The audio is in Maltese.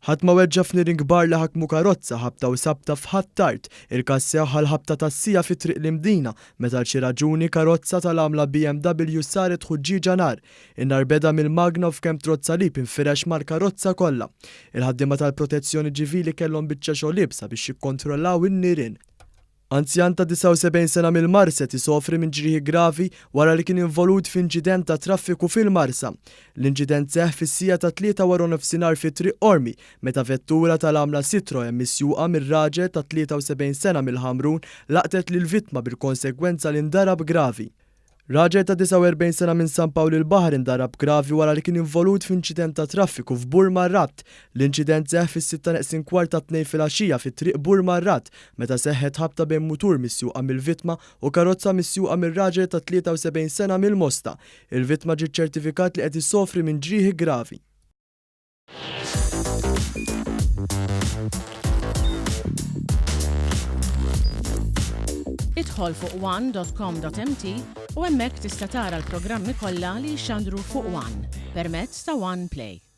Ħadd ma weġġa' f'nirien kbar li ħakmu karozza ħabta u sabta f'Ħ'Attard. Il-każ seħħ għall-ħabta tas-siegħa fi Triq l-Imdina meta għal xi raġuni karozza tal-għamla BMW saret ħuġġieġa nar. In-nar beda mill-magna u f'kemm trodd salib infirex mal-karozza kollha. Il-ħaddiema tal-Protezzjoni Ċivili kellhom biċċa xogħol iebsa biex jikkontrollaw in-nirien. Anzjan ta' 79 sena mill-Marsa qed isofri minn ġrieħi gravi wara li kien involut f'inċident tat-traffiku fil-Marsa. L-inċident seħħ fis-siegħa tat-tlieta waranofsinhar fi Triq Qormi meta vettura tal-għamla Citroen misjuqa mir-raġel ta' 73 sena mill-Ħamrun laqtet lill-vittma bil-konsegwenza li ndarab gravi. Raġel ta' 49 sena minn San Pawl il-Baħar indarab gravi wara li kien involut f'inċident tat-traffiku f'Burmarrad. L-inċident seħħ fis-sitta neqsin kwart tat-tnejn filgħaxija fi Triq Burmarrad meta seħħet ħabta bejn mutur misjuqa mill-vittma u karozza misjuqa mir-raġel ta' 73 sena mill-Mosta. Il-vittma ġie ċċertifikat li qed isofri minn ġrieħi gravi. Idħol fuq one.com.mt u hemmhekk tista' tara l-programmi kollha li jixxandru fuq One permezz ta' One Play.